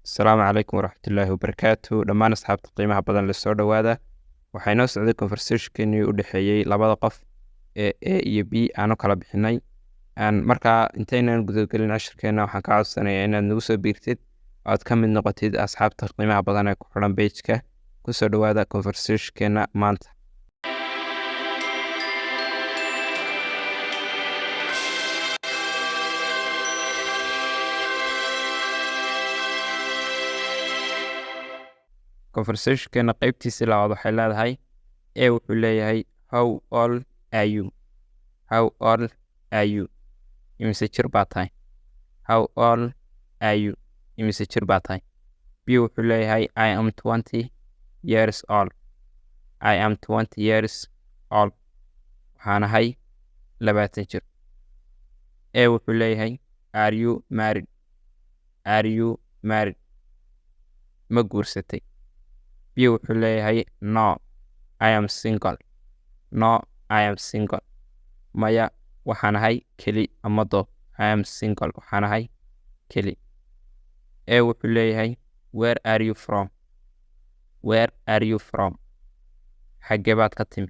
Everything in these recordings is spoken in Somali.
Asalaamu calaykum waraxmatullaahi wabarakaatu dhammaan asxaabta qiimaha badan la soo dhowaada. Waxaa inoo socday conversationkeenii u dhexeeyey labada qof ee A iyo B aanu kala bixinay. Aan markaa intaynan gudagelin cashirkeena, waxaan ka codsanayaa inaad nagu soo biirtid oo aad ka mid noqotid asxaabta qiimaha badan ee ku xidhan page-ka. Kusoo dhowaada conversationkeena maanta. Conversationkeena qeybtiisii labaad waxay leedahay: A wuxuu leeyahay, "How old are you? How old are you?" Imise jir baa tahay? How old are you? Imise jir baa tahay? B wuxuu leeyahay, "I am 20 years old. I am 20 years old." Waxaan ahay 20 jir. A wuxuu leeyahay, "Are you married? Are you married?" Ma guursatay? B wuxuu leeyahay, "No, I am single. No, I am single." Maya, waxaan ahay keli ama doob. I am single, waxaan ahay keli. A wuxuu leeyahay, "Where are you from? Where are you from?" Xaggee baad ka timi?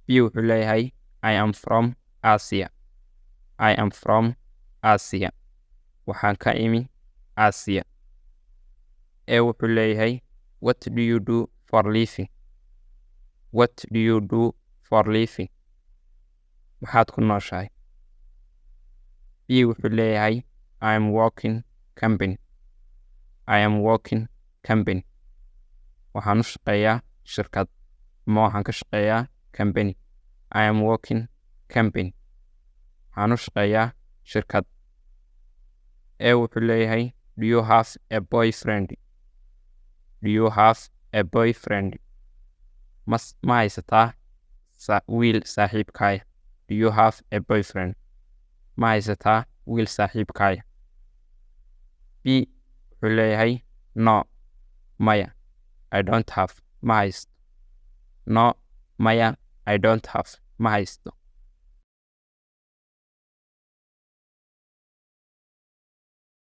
B wuxuu leeyahay, "I am from Asia. I am from Asia." Waxaan ka imi Asia. A wuxuu leeyahay, "What do you do for living? What do you do for living?" Maxaad ku nooshahay? B wuxuu leeyahay, "I am working company. I am working company." Waxaan u shaqeeyaa shirkad ama waxaan ka shaqeeyaa company. I am working company, waxaan u shaqeeyaa shirkad. A wuxuu leeyahay, "Do you have a boyfriend? Do you have a boyfriend?" Ma haysataa wiil saaxiibkaaya? Do you have a boyfriend? Ma haysataa wiil saaxiibkaaya? B wuxuu leeyahay, "No," maya, "I don't have," ma haysto. No, maya, "I don't have," ma haysto.